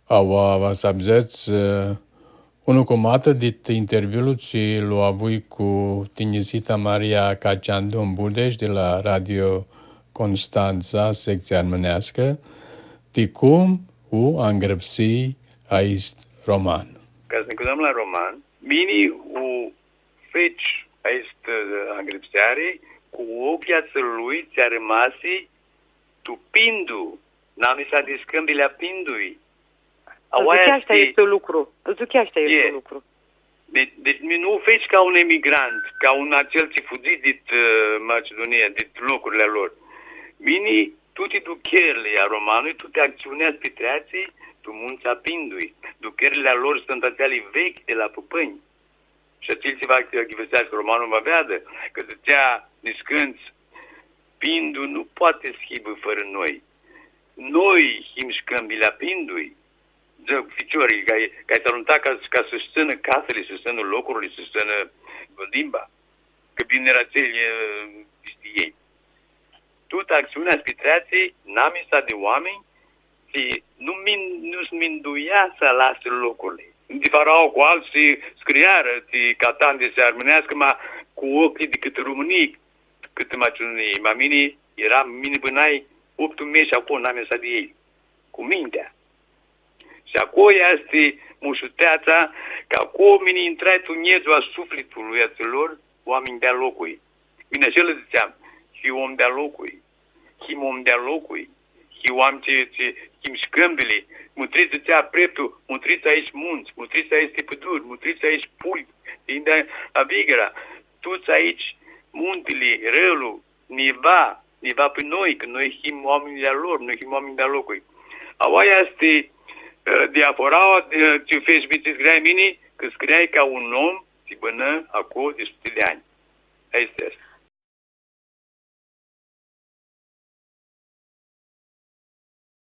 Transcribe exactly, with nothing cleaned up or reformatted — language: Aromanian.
Aua va s-avdzãts, ã, unã cumatã dit interviulu tsi lu avui cu tinjisita Maria Caceandu Budesh di la Radio Constanța, sectsia armãneascã, ti cum u angrãpsii aist roman. Ca s-nã cãljim la roman, mini u feci aistã, ã, angrãpseari cu oclji a atsilui tsi armasi tu Pindu, namisa di scãmbili a Pindui. Aua dzãtsea aestã easti lucru. Dzãtsea aestã easti lucru. Deci, deci mini nu u feci ca un emigrant, ca un atsel tsi fudzi dit, ã, Machidunia, dit locurli a lor. Mini, tuti ducherli a romanlui, tuti actsiunea s-pitreatsi tu muntsã a Pindui. Ducherli a lor suntu atseali veclji di la pãpãnj. Shi atselj tsi va s-ghivãseascã romanlu va veadã, cã dzãtsea niscãntsã, Pindu nu poati s-hibã fãrã noi. Noi him scãmbili a Pindui. Dzã, ficiori, ca, ca s-alumta ca, ca s-tsãnã casili, s-tsãnã locurli, s-tsãnã limba. Cã bini eara atselj, ã, di elj. Tutã actsiunea s-pitreatsi namisa di oaminj tsi nu min-, nu s-minduia s-alasã locurli. Di faraon cu altsã scriarã, ti Catandis armãneascã, ma cu oclji di cãtã Romãnii, cãtã Machidunia. Ma mini earam, mini bãnai optu meshi aclo, namisa di elj, cu mintea. Shi aclo easti mushuteatsa, cã aclo mini intrai tu njedzlu a suflitului a atsilor oaminj di-a loclui. Mini ashi lã dzãtseam, hii om di-a loclui, him om di-a loclui, him oaminj tsi, tsi, him scãmbili, mutrits, dzãtsea preftul, mutrits aeshti muntsã, mutrits aesti pãduri, mutrits aeshti pulj, di-aoa Vigara, tuts aeshti, muntili, rãlu, nã va, nã va pi noi, cã noi him oaminjlji a lor, noi him oaminj di-a loclui. Aua easti, ã, diaforaua, ã, tsi u feci, tsi scriai mini, cã scriai ca un om tsi bãnã aclo di suti di anj. Aestã easti.